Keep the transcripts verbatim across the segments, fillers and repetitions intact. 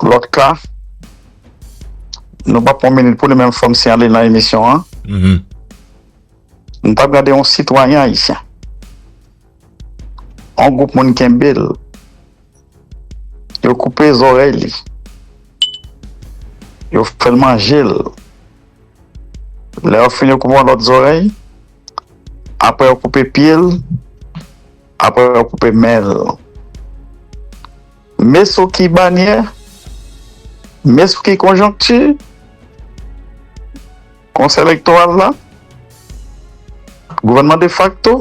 Lòt ka, nou p ap pran minit pou li, men fò m siyale nan emisyon an. Nou t ap gade yon sitwayen ayisyen. Yon gwoup moun kenbe l. Yo koupe zòrèy li. Yo fè l manje l. Lè yo fin, yo koupe yon lòt zòrèy. Apre, yo koupe pye l. Apre, yo koupe men l. Men sou ki banyè, men sou ki konjonkti, Konsèy Elektoral la, gouvènman defakto,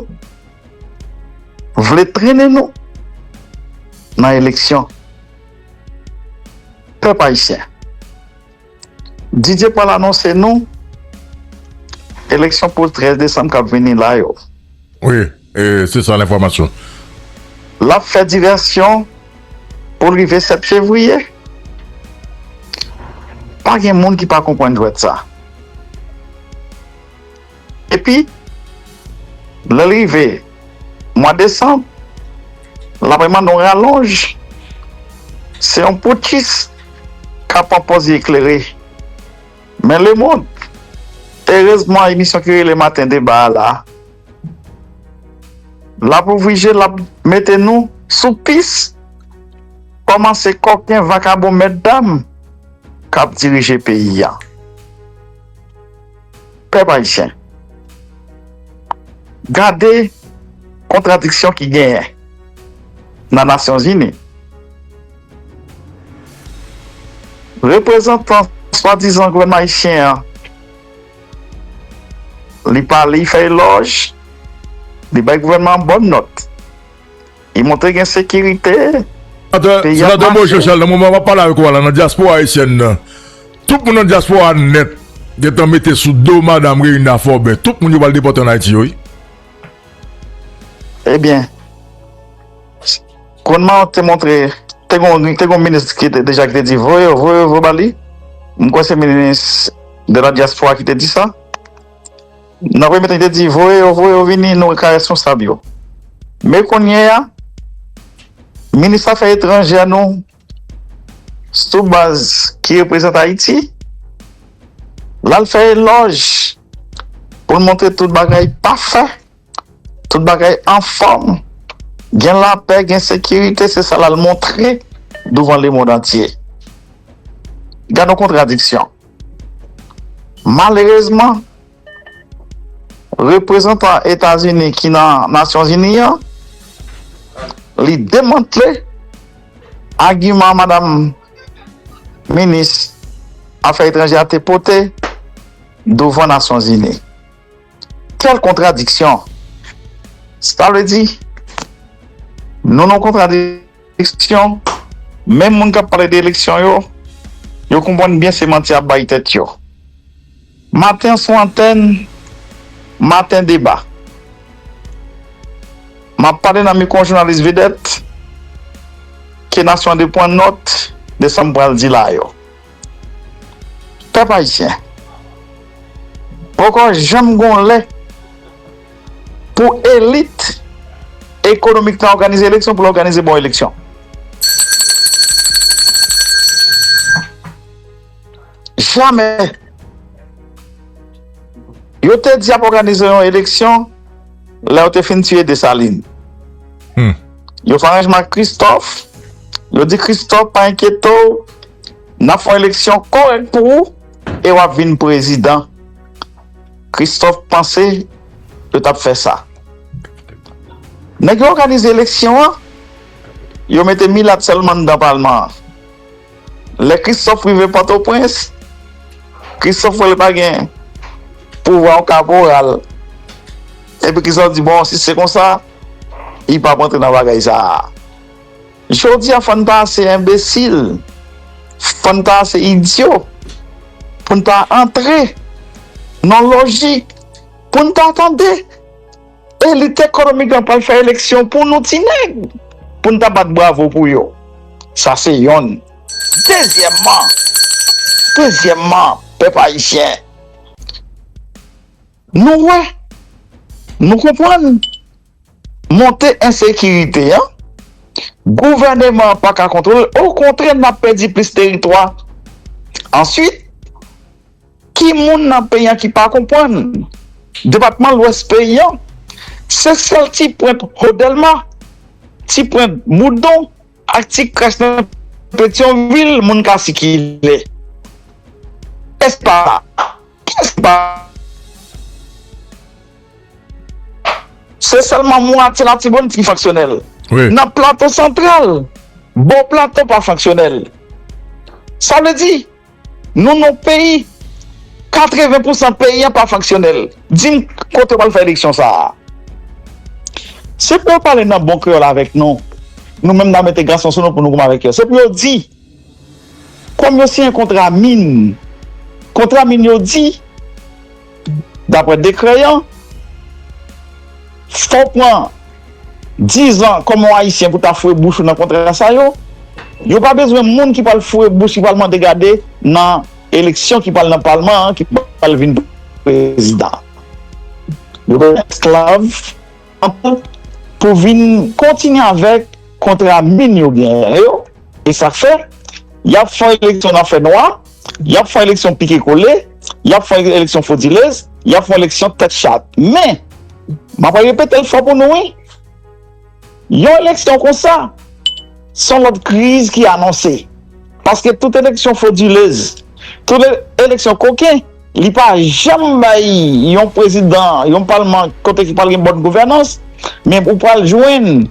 vle trennen nou nan eleksyon. Pèp ayisyen, Didier pral anonse nou eleksyon pou trèz desanm k ap vini la yo. Wi, e, se sa lenfòmasyon. L ap fè divèsyon pou l rive sèt fevriye. Pa gen moun ki pa konprann jwèt sa. Epi, lè l rive mwa desanm, l ap mande yon ralonj. Se yon poutchis k ap pran pòz li eklere. Men lemonn, erezman, emisyon ki rele Maten Deba a la, l ap ouvri je, l ap mete nou sou pis kòman se kòken, vakabon, mètdam k ap dirije peyi a. Pèp ayisyen, gade kontradiksyon ki genyen nan Nasyonzini. Reprezantan swadizan gouvènman ayisyen an, li pale, li fè elòj, li bay gouvènman an bòn nòt. Li montre gen sekirite, peyi a ap mache. Senatè Moïse Jean Charles, nan moman m ap pale avèk ou a la, nan dyaspora ayisyèn nan, tout moun nan dyaspora a nèt gentan mete sou do madanm Reina Forbin. Tout moun yo pral depòte ann Ayiti yo, wi. Ebyen, Konman te montre, te gon, te gon minis ki te, deja ki te di, voye yo, voye yo, voye ba li. M kwè se minis de la diaspora ki te di sa. Nan premye tan, li te di, voye yo, voye yo vini, nou ka responsab yo. Men kounye a, minis afè etranjè nou, sou baz ki reprezante Ayiti, l al fè elòj pou l montre tout bagay pafè. Tout bagay anfòm, gen lapè, gen sekirite, se sa l al montre douvan lemonn antye. Gade yon kontradiksyon. Malerezman, reprezantan Etazini ki nan Nasyonzini an, li demantle agiman madanm minis afè etranjè a te pote douvan Nasyonzini. Kèl kontradiksyon! Sa vle di, nou nan kontradiksyon, menm moun k ap pale de eleksyon yo, yo konprann byen se manti y ap bay tèt yo. Maten sou antèn, maten deba. M ap pale nan mikwo yon jounalis vedèt, ke nasyon an dwe pran nòt de sa m pral di la yo. Pèp ayisyen, poko janm gon lè pou elit ekonomik la òganize eleksyon pou l òganize bon eleksyon. Jamè. Yo te di y ap òganize yon eleksyon lè yo te fin tiye Desalin. Yo fè aranjman ak Kristòf. Yo di Kristòf, pa enkyete w, n ap fè yon eleksyon kòrèk pou ou e w ap vin prezidan. Kristòf panse yo t ap fè sa. Nèg yo òganize eleksyon an, yo mete milat sèlman anndan palman an. Lè Kristòf rive Pòtoprens, Kristòf wè li pa gen pouvwa yon kaporal. Epi Kristòf di, bon, si se konsa, li p ap rantre nan bagay sa a. Jodi a, fò n pa ase enbesil, fò n pa ase idyo, pou n ta antre nan lojik, pou n ta tande elit ekonomik lan pral fè eleksyon pou nou ti nèg, pou n ta bat bravo pou yo. Sa se yonn. Dezyèmman, dezyèmman, pèp ayisyen, nou wè, nou konprann, monte ensekirite an, Gouvèneman an pa ka kontwole, okontrè, n ap pèdi plis teritwa. Answit, ki moun nan peyi a ki pa konprann? Depatman Lwès peyi a, se sèl ti pwent Rodèlma, ti pwent Boudon, ak ti krèch nan Petyonvil, moun ka sikile. Kiyès pa? Kiyès pa? Se sèlman mwatye Latibonit ki fonksyonèl. Nan Plato Santral, Bo Plato pa fonksyonèl. Sa vle di, nou nan peyi, katreven pousan peyi a pa fonksyonèl. Di m kote w pral fè eleksyon sa a. Se pou yo pale nan bon kreyòl avèk nou. Nou menm n a mete gason sou nou pou nou goumen avèk yo. Se pou yo di, kòm yo siyen kontra min, kontra min yo di, daprè dekrè an, fò w pran dizan kòm yon Ayisyen pou ta foure bouch ou nan kontra sa yo. Yo pa bezwen moun ki pral foure bouch, ki pral mande gade nan eleksyon ki pral nan palman an, ki pral vin prezidan. Yo bezwen esklav pou vin kontinye avèk kontra min yo genyen yo. E sa k fè, y ap fè yon eleksyon nan fènwa, y ap fè yon eleksyon pike kole, y ap fè yon eleksyon fodilez, y ap fè yon eleksyon tèt chat. Men, m ap repete l fò pou nou, wi. Yon eleksyon konsa, se yon lòt kriz ki anonse. Paske tout eleksyon fodilez, tout ele- eleksyon koken, li pa janm bay yon prezidan, yon palman kote ki pral gen bòn gouvènans, men ou pral jwenn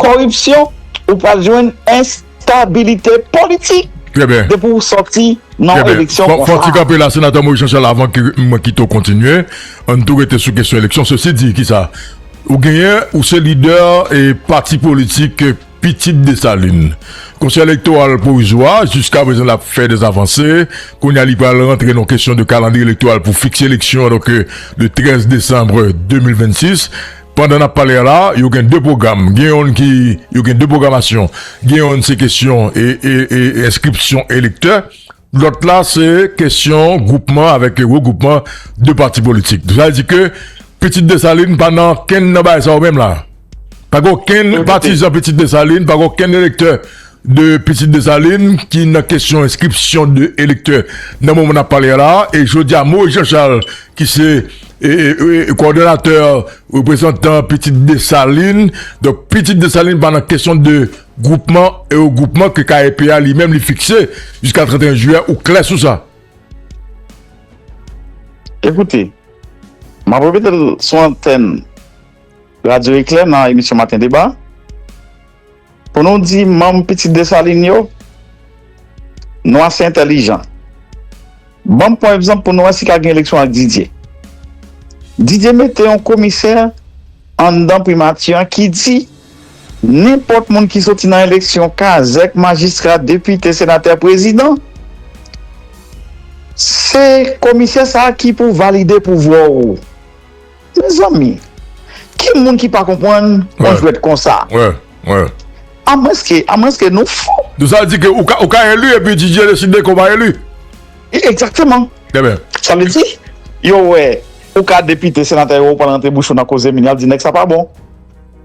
kòripsyon, ou pral jwenn enstabilite politik depi ou sòti nan yon eleksyon konsa. Fò ti kanpe la, Senatè Moïse Jean Charles, avan ke mwen kite w kontinye. Ann tou rete sou kesyon eleksyon. Sesi di, kisa? Ou genyen, ou se lidè e pati politik Pitit Desalin. Konsèy elektoral pwovizwa, jiska prezan, l ap fè dè avanse. Kounye a, li pral rantre nan kesyon de kalandriye elektoral pou fikse eleksyon, donk, euh, le trèz desanm de mil vennsis. Pandan n ap pale a la, yo gen de pwogram. Gen yonn ki, yo gen de pwogramasyon. Gen yonn se kesyon e, e, e, e enskripsyon elektè. Lòt la, se kesyon gwoupman avèk regwoupman de pati politik. Sa vle di ke Pitit Desalin pa nan kenn nan bagay sa yo menm la. Pa gen okenn patizan Pitit Desalin, pa gen okenn elektè de Pitit Desalin ki nan kesyon enskripsyon de elektè nan moman n ap pale a la. E jodi a, Moïse Jean Charles, ki se, e, e, e, kowòdonatè, reprezantan Pitit Desalin, donk Pitit Desalin pa nan kesyon de gwoupman e regwoupman ke K E P a li menm li fikse jiska trannteyen jiyè, ou klè sou sa? Ekoute, m ap repete l sou antèn Radyo Eklè nan emisyon Maten Deba, pou nou di manm Pitit Desalin yo, nou ase entèlijan. Ban m pran egzanp pou nou wè si ka gen eleksyon ak Didye. Didye mete yon komisè anndan primati an ki di, nenpòt moun ki soti nan eleksyon, kazèk, majistra, depite, senatè, prezidan, se komisè sa a ki pou valide pouvwa w. Mezanmi, ki moun ki pa konprann yon jwèt konsa? Amwenske, amwenske nou fou. Donk sa vle di ke ou ka, ou ka eli epi Didye deside ke w pa eli. Egzakteman. Sa vle di, yo wè, ou ka depite, senatè, yo pral rantre bouch ou nan koze moun, y ap di nèg sa pa bon.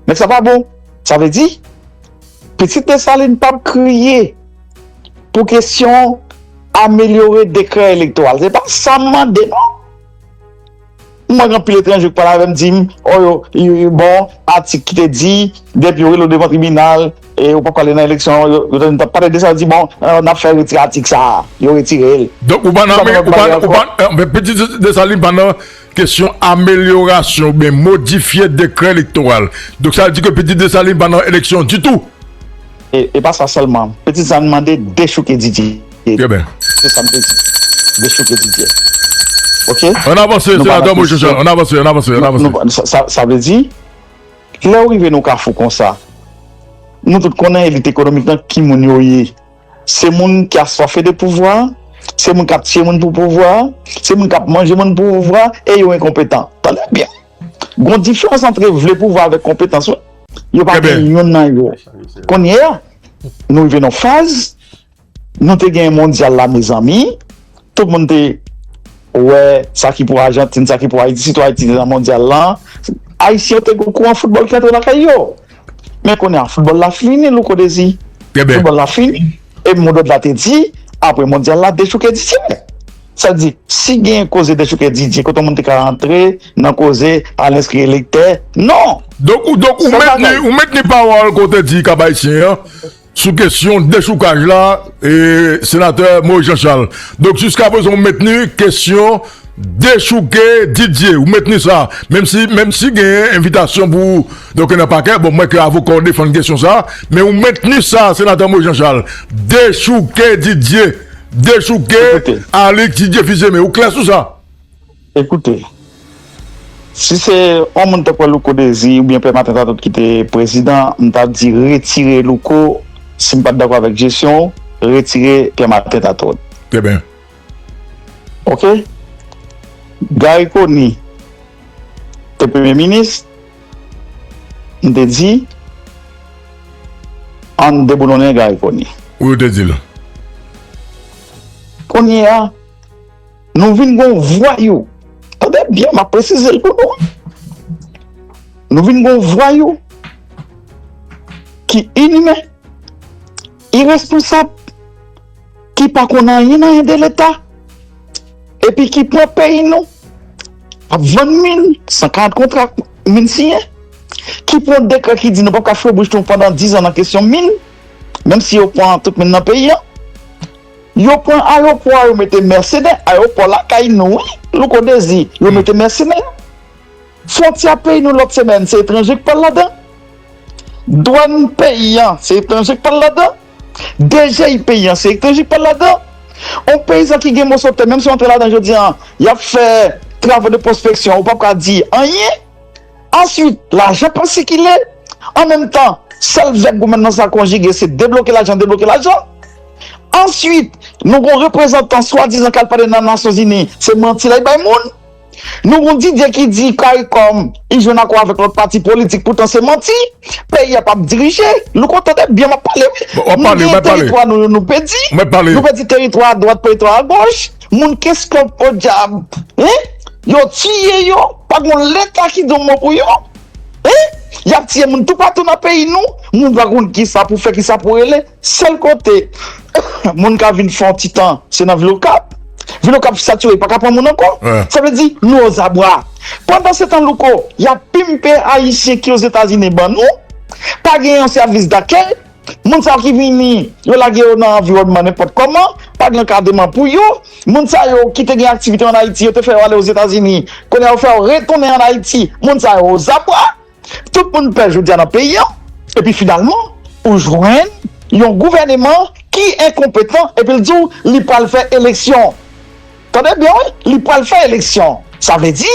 Nèg sa pa bon. Sa vle di, Pitit Desalin p ap kriye pou kesyon amelyore dekrè elektoral. Se pa sa m mande, non. M wè gen anpil etranje ki pale avè m, di m, o, yo, yo, yo, bon, atik ki te di, depi yo rele w devan tribinal, e ou p ap prale nan eleksyon, yo, yo t ap pale de sa, yo di, bon, e, n ap fè retire atik sa a. Yo retire l. Donk, ou pa nan, ou pa, ou pa, e, men Pitit Desalin pa nan kesyon amelyorasyon oubyen modifye dekrè elektoral. Donk, sa vle di ke Pitit Desalin pa nan eleksyon ditou. E, e pa sa sèlman. Pitit Desalin mande dechouke Didye. Se sa m te di. Dechouke Didye. Oke? Ann avanse, Senatè Moïse Jean Charles. Ann avanse, ann avanse, ann avanse. Sa, sa, sa vle di, lè w rive nan kafou konsa, nou tout konnen elit ekonomik lan ki moun yo ye. Se moun ki aswafe de pouvwa, se moun k ap tiye moun pou pouvwa, se moun k ap manje moun pou pouvwa, e yo enkonpetan. Tande byen. Gon diferans ant vle pouvwa avèk konpetans, wi. Yo pa gen youn nan yo. Kounye a, nou rive nan faz, nou te gen mondyal la, mezanmi. Tout moun te wè sa ki pou Ajantin, sa ki pou Ayiti, sitou Ayiti te nan mondyal lan. Ayisyen yo te gen kouran foutbòl ki antre lakay yo. Men kounye a, foutbòl la fini, Louko Dezi. Foutbòl la fini. E modòd la te di, apre mondyal la, dechouke Didier. Sa di, si gen koze dechouke Didier, kote moun te ka rantre nan koze al enskri elektè, non! Donk, ou, donk, ou mentni, ou mentni pawòl kote di Kab Ayisyen an sou kesyon dechoukaj la, e, senatè Moïse Jean Charles. Donk, jiskaprezan, ou mentni kesyon dechouke Didier, ou mentni sa, menm si, menm si gen envitasyon pou, donk, nan pakè, bon, mwen ke avoka w defann kesyon sa, men ou mentni sa, senatè Moïse Jean Charles, dechouke Didier, dechouke Alix Didier Fils-Aimé, ou klè sou sa? Ekoute, si se yon moun tankou Louko Dezi oubyen Pè Maten Tatot ki te prezidan, m t ap di retire Louko, si m pa t dakò avèk jesyon w, retire Pè Maten Tatot. Trè byen. Oke? Garry Conille te premye minis, m te di, ann deboulonnen Garry Conille. Wi, ou te di l. Kounye a, nou vin gon vwayou. Tande byen, m ap presize l pou nou. Nou vin gon vwayou ki inimen, iresponsab, ki pa konn anyen nan yen de Leta, epi ki pran peyi nou, ap vann min, san karant kontra min siyen, ki pran dekrè ki di nou p ap ka fre bouch nou pandan diz an nan kesyon min, menm si yo pran tout min nan peyi an. Yo pran ayewopò a, yo mete mèsenè, ayewopò lakay nou, wi, Louko Dezi, yo mete mèsenè. Fwontyè peyi nou lòt semèn, se etranje k pral ladan. Dwàn peyi an, se etranje k pral ladan. D G I peyi an, se etranje k pral ladan. On peyizan ki gen moso tè, menm si w antre ladan jodi an, y ap fè travo de pwospeksyon, ou p ap ka di anyen. Answit, lajan p ap sikile. An menm tan, sèl vèb gouvènman sa konjige, se debloke lajan, debloke lajan. Answit, nou gon reprezantan swadizan k al pale nan Nasyonzini, se manti l al bay moun. Nou gon Didier ki di Caricom, li jwenn akò avèk lòt pati politik, poutan se manti. Peyi a p ap dirije. Louko, tande byen, m ap pale, wi. Bon, w ap pale, w ap pale. Nou gen teritwa nou, nou pèdi. Mwen pale. Nou pèdi teritwa adwat, teritwa agoch. Moun Kenskòf, podyab. Hein? Yo tiye yo. Pa gon Leta ki di yon mo pou yo. Hein? Y ap tiye moun toupatou nan peyi nou. Moun pa konn kisa pou fè, kisa pou rele. Sèl kote moun ka vin fè yon ti tan, se nan Vilokap. Vilokap satire, pa ka pran moun ankò. Sa vle di, nou ozabwa. Pandansetan, Louko, y ap pimpe Ayisyen ki Ozetazini ban nou. Pa gen yon sèvis dakèy. Moun sa yo ki vini, yo lage yo nan anviwònman nenpòt kòman. Pa gen ankadreman pou yo. Moun sa yo ki te gen aktivite ann Ayiti, yo te fè yo ale Ozetazini. Kounye a, yo fè yo retounen ann Ayiti. Moun sa yo ozabwa. Tout moun pè jodi a nan peyi an, epi finalman, ou jwenn yon gouvèneman ki enkonpetan, epi l di w li pral fè eleksyon. Tande byen, wi, li pral fè eleksyon. Sa vle di,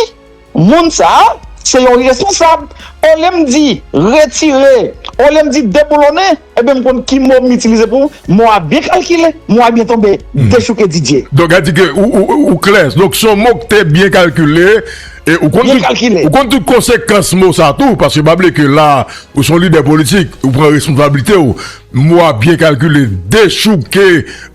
moun sa a, se yon iresponsab. Olye m di retire, olye m di deboulonnen, ebyen, m konn ki mo m itilize pou ou. Mo a byen kalkile, mo a byen tonbe. Dechouke Didier. Donk, sa di ke ou, ou, ou, ou klè. Donk, se yon mo ki te byen kalkile. E ou konn tout, ou konn tout konsekans mo sa tou, paske pa bliye ke la, ou se yon lidè politik, ou pran responsablite w. Mo a byen kalkile, dechouke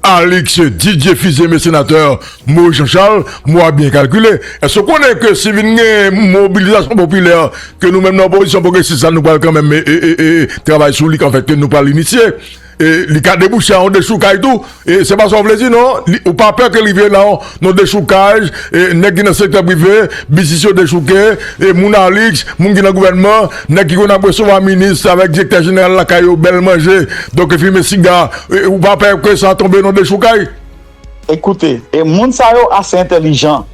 Alix Didier Fils-Aimé, senatè Moïse Jean Charles, mo a byen kalkile. Èske w konnen ke si vin gen mobilizasyon popilè, ke nou menm nan opozisyon pwogresis la, nou pral kanmenm, e, e, e, e, travay sou li, anfèt, ke nou pral inisye? E li ka debouche a yon dechoukay tou. E se pa sa w vle di, non. Li, ou pa pè ke li vire nan yon, nan dechoukaj, e nèg ki nan sektè prive, biznis yo dechouke, e moun Alix, moun ki nan gouvènman, nèg ki konn ap resevwa minis avèk direktè jeneral lakay yo, bèl manje, donk fimen siga, e ou pa pè ke sa tonbe nan dechoukay? Ekoute, e moun sa yo ase entèlijan.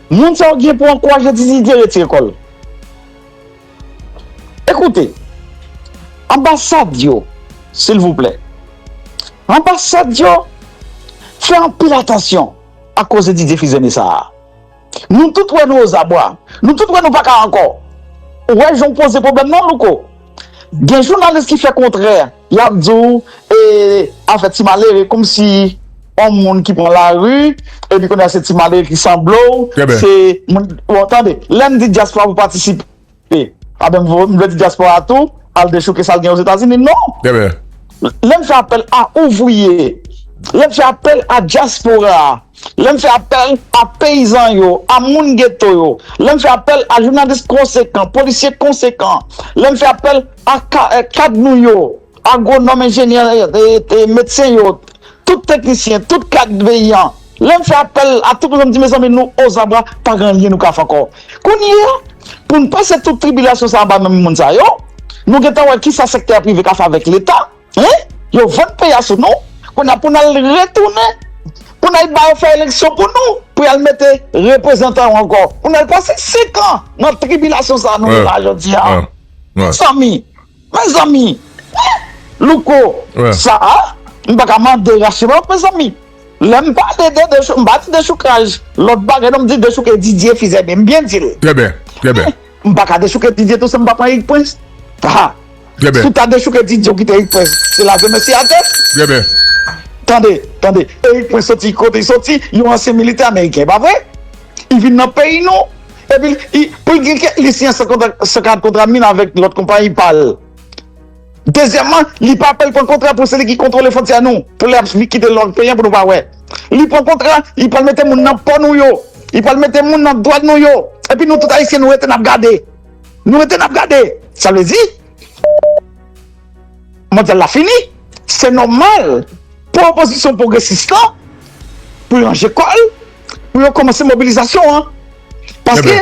Moun sa yo gen pou ankouraje Didier retire kò l. Ekoute, anbasad yo, silvouplè, anbasad yo, fè anpil atansyon ak koze Didier Fils-Aimé sa a. Nou tout wè nou ozabwa. Nou tout wè nou pa ka ankò. Ou wè jan w poze pwoblèm nan, Louko? Gen jounalis ki fè kontrè. Y ap di w, e, afè ti malere, kòmsi yon moun ki pran lari, epi kounye a se ti malere ki sanble w, se moun, bon, tande, lè m di dyaspora pou patisipe, a ben, m vle di dyaspora tou, al dechouke sa l gen Ozetazini, non. Lè m fè apèl a ouvriye, lè m fè apèl a dyaspora, Lè m fè apèl a peyizan yo, a moun geto yo, lè m fè apèl a jounalis konsekan, polisye konsekan, lè m fè apèl a ka- eh, kad nou yo, agwonòm, enjenyè, eh, eh, medsen yo, tout teknisyen, tout kad peyi an. Lè m fè apèl a tout moun, m di, mezanmi, nou ozabra, pa gen anyen nou ka fè ankò. Kounye a, pou n pase tout tribilasyon sa a ba menm moun sa yo, nou gentan wè kisa sektè prive ka fè avèk Leta. Hein? Yo vann peyi a sou nou. Kounye a pou n al retounen, pou n al ba yo fè eleksyon pou nou, pou y al mete reprezantan yo ankò. Pou n al pase senk an nan tribilasyon sa a nou ye la jodi a. Mezanmi, mezanmi, Louko, sa a, m pa ka mande rache m, mezanmi. Lè m pale de dechou, m pa di dechoukaj. Lòt bagay, non, m di dechouke Didier Fils-Aimé. M byen di l. Trè byen, trè byen. M pa ka dechouke Didier tou san m pa pran Eric Prince. Ah. Si w ta dechouke Didier, w kite Eric Prince, se lave men sou atè. Trè byen. Tande, tande. Eric Prince soti kote l soti, yon ansyen militè ameriken, pa vre? Li vin nan peyi nou. Epi, li, pou l gen ke- li siyen san kontra, san karant kontra min avèk lòt konpayi pa l. Dezyèmman, li pa pè l pran kontra pou se li ki kontwole fwontyè nou, pou lè ap kite lòt peyi an pou nou pa wè. Li pran kontra, li pral mete moun nan pò nou yo, li pral mete moun nan dwàn nou yo. Epi nou tout Ayisyen, nou rete n ap gade. Nou rete n ap gade. Sa vle di, mondyal la fini. Se nòmal pou opozisyon pwogresis lan, pou yo ranje kò l, pou yo kòmanse mobilizasyon an. Paske,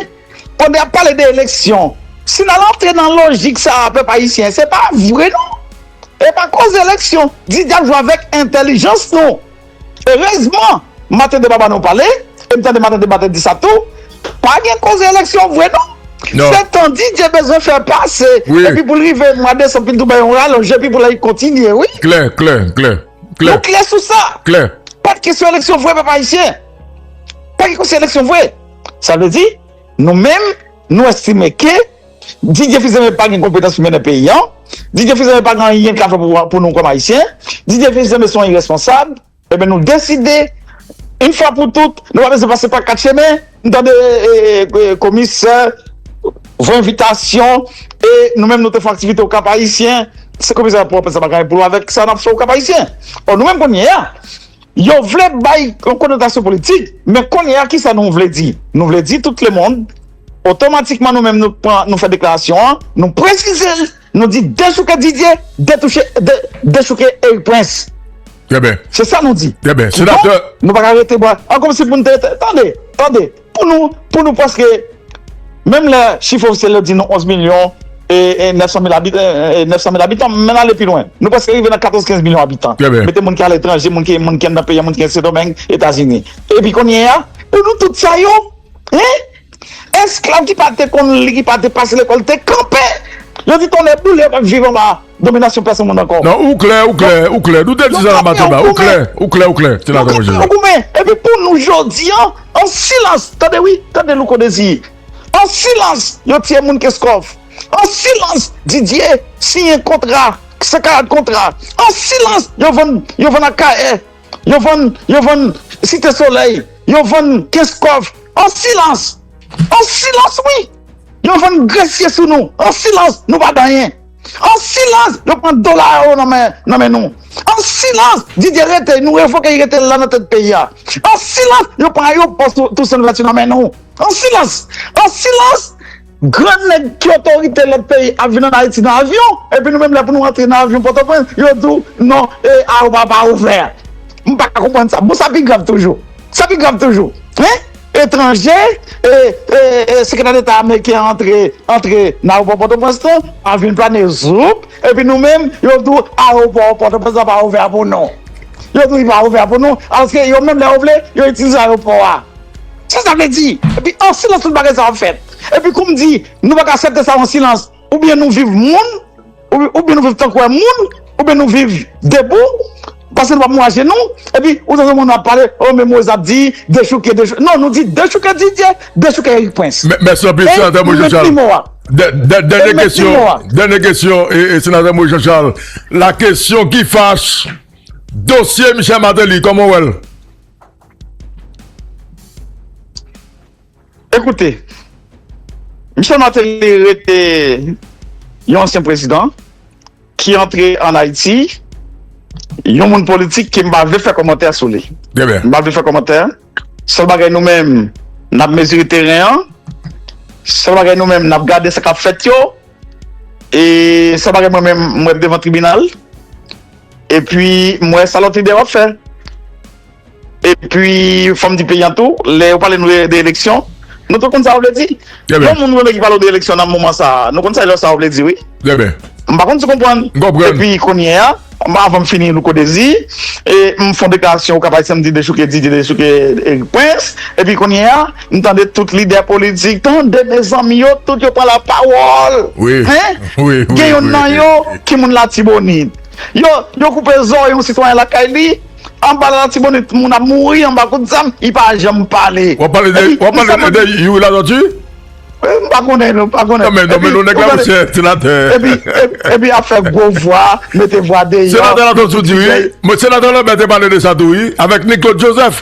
pandan y ap pale de eleksyon, si n al antre nan lojik sa a, pèp ayisyen, se pa vre non. E pa koze eleksyon. Didier ap jwe avèk entèlijans nou. Erezman, Maten Deba ba nou pale, e m tande Maten Deba te di sa tou, pa gen koze eleksyon vre non. Se tan Didier bezwen fè pase, epi pou l rive mwa desanm, pou l tou bay yon ralonj, epi pou l kontinye, wi. Klè, klè, klè, klè. Nou klè sou sa. Klè. Pa t kesyon eleksyon vre, pèp ayisyen. Pa t kesyon eleksyon vre. Sa vle di, nou menm, nou estime ke Didier Fils-Aimé pa gen konpetans pou mennen peyi an. Didier Fils-Aimé pa gen anyen l ka fè pou, pou nou kòm Ayisyen. Didier Fils-Aimé se yon iresponsab. Ebyen, nou deside, yon fwa pou tout, nou pa bezwen pase pa kat chemen. M tande, e, e, e, komisè voye envitasyon, e nou menm nou te fè aktivite Okap Ayisyen. Se komisè Pòtoprens la pa gen anyen pou l wè avèk sa n ap fè Okap Ayisyen. Ò, nou menm kounye a, yo vle bay yon konotasyon politik, men kounye a, kisa nou vle di? Nou vle di tout lemonn, otomatikman nou menm nou pran, nou fè deklarasyon an, nou presize l, nou di dechouke Didier, detouche, de, dechouke Eric Prince. Trè byen. Se sa nou di. Trè byen. Senatè. Kidonk, nou pa ka rete bwa. An kòmsi pou n te, tande, tande. Pou nou, pou nou prèske, menm lè chif ofisyèl yo di nou onz milyon e, e nèf san mil abit-, e, e nèf san mil abitan, men n ale pi lwen. Nou prèske rive nan katòz kenz milyon abitan. Trè byen. Mete moun ki aletranje, moun ki, moun ki anndan peyi a, moun ki Sendomeng, Etazini. Epi kounye a, pou nou tout sa yo, hein? Esklav ki pa te konn li, ki pa te pase lekòl, te kanpe. Yo di tonnè boule, yo p ap viv anba dominasyon pèsonn moun ankò. Non, ou klè, ou klè, ou klè. Nou te di sa nan maten ba. Ou klè, ou klè, ou klè. Senatè Moyiz Jan Jal. Epi pou nou jodi a, an silans, tande wi, tande Louko Désir. An silans, yo tiye moun Kenskòf. An silans, Didier siyen kontra, san karant kontra. An silans, yo vann, yo vann Akayè. Yo vann, yo vann Site Solèy, yo vann Kenskòf, an silans. An silans, wi. Yo vann Gresye sou nou, an silans, nou pa di anyen. An silans, yo pran dola yo nan men, nan men nou. An silans, Didier rete, nou revoke, li rete la nan tèt peyi a. An silans, yo pran ayewopò Tou-, Toussaint Louverture nan men nou. An silans, an silans, grann nèg ki otorite lòt peyi ap vin ann Ayiti nan avyon, epi nou menm lè pou nou antre nan avyon Pòtoprens, yo di w, non, e, aewopò a pa ouvè. M pa ka konprann sa. Bon, sa pi grav toujou. Sa pi grav toujou. Hein? Etranje, e, e, e, sekretè deta ameriken an antre, antre nan aewopò Pòtoprens lan, avyon plane, zoup, epi nou menm, yo di w, aewopò Pòtoprens lan pa ouvè pou nou. Yo di w li pa ouvè pou nou, alòske yo menm lè yo vle, yo itilize aewopò a. Sa sa vle di? Epi an silans tout bagay sa ap fèt. Epi kou m di, nou pa ka aksepte sa an silans. Oubyen nou viv moun, ou, oubyen nou viv tankou moun, oubyen nou viv debou, paske nou p ap mouraje nou. Epi ou tande moun ap pale, o, men Moyiz ap di, dechouke, dechouke. Non, nou di dechouke Didier, dechouke Eric Prince. Mè-, mèsi anpil, Senatè Moyiz Jan Jal. E m met li mo a. Dè-, dè-, dènye kesyon, dènye kesyon, e, e, Senatè Moyiz Jan Jal. La question qui fâche, dosye Michel Martelly, kòman w wè l? Ekoute, Michel Martelly rete yon ansyen prezidan ki antre ann Ayiti yon moun politik ke m pa vle fè kòmantè sou li. M pa vle fè kòmantè. Sèl bagay nou menm, n ap mezire teren an. Sèl bagay nou menm, n ap gade sa k ap fèt yo. E sèl bagay mwen menm, m wè devan tribinal. Epi, m wè sa lòt lidè w ap fè. Epi, fò m di peyi an tou, lè yo pale nou de, de eleksyon, nou tout konn sa yo vle di. Yon moun nou renmen ki pale w de eleksyon nan moman sa a, nou konn sa lè sa yo vle di, wi. M pa konn si w konprann. Epi, kounye a, m, avan m fini, Louko Dezi, e, m fè yon deklarasyon, ou kapab, si m di dechouke, di, di dechouke, e, Prince. Epi, kounye a, m tande tout lidè politik, tande, mezanmi, yo tout, yo pran lapawòl. Gen youn nan yo ki moun Latibonit. Yo, yo koupe zòrèy yon sitwayen lakay li. Anba Latibonit, moun ap mouri anba kout zam, li pa janm pale. W ap pale de, w ap pale de, de Youri Latortue? M pa konnen, non, m pa konnen. Non, men, non, men, non, nèg la, monchè, senatè. Epi, epi, epi, ap fè gwo vwa, mete vwa deyò. Senatè Latortue di wi. Mwen, senatè Lambert te pale de sa tou, wi. Avèk Nic Claude Joseph.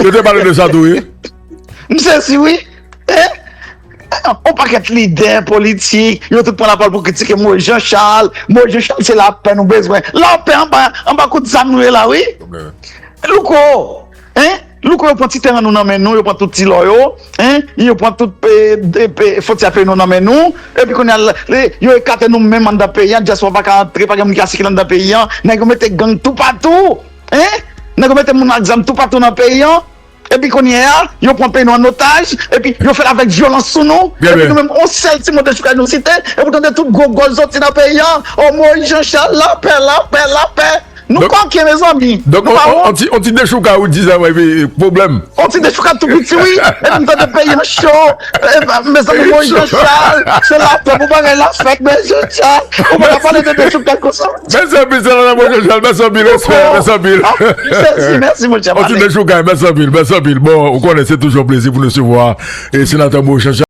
Yo te pale de sa tou, wi. M sezi, wi. Hein? On pakèt lidè politik, yo tout pran lapawòl pou kritike Moïse Jean Charles. Moïse Jean Charles, se lapè nou bezwen. Lapè anba, anba kout zam nou ye la, wi. Louko, hein? Louko, yo pran ti teren nou nan men nou, yo pran tout ti lò yo, hein? Yo pran tout, e, e, e, fwontyè peyi nou nan men nou. Epi kounye a, yo ekate nou menm anndan peyi an, dyaspora pa ka antre, pa gen moun ki ka sikile anndan peyi an. Nèg yo mete gang toupatou, hein? Nèg yo mete moun ak zam toupatou nan peyi an. Epi kounye a, yo pran peyi nou an otaj, epi yo fè l avèk vyolans sou nou. Epi nou menm, on sèl ti mo dechoukay nou site, epi w tande tout gwo gòl soti nan peyi an. O Moïse Jean Charles, lapè, lapè, lapè. Nou kòken, mezanmi. Donk, on, on, on ti, on ti dechoukay, ou di sa, wi, pwoblèm. On ti dechoukay tou piti, wi. Epi m tande peyi an cho. E, mezanmi, Moïse Jean Charles, se lapè pou bagay la fèt, men Jean Charles, ou pa ka pale de dechoukay konsa. Mèsi anpil, senatè Moïse Jean Charles, mèsi anpil, respè, mèsi anpil. Mèsi, mèsi, monchè. On ti dechoukay, mèsi anpil, mèsi anpil. Bon, ou konnen, se toujou yon plezi pou nou resevwa, e, senatè Moïse Jean Charles.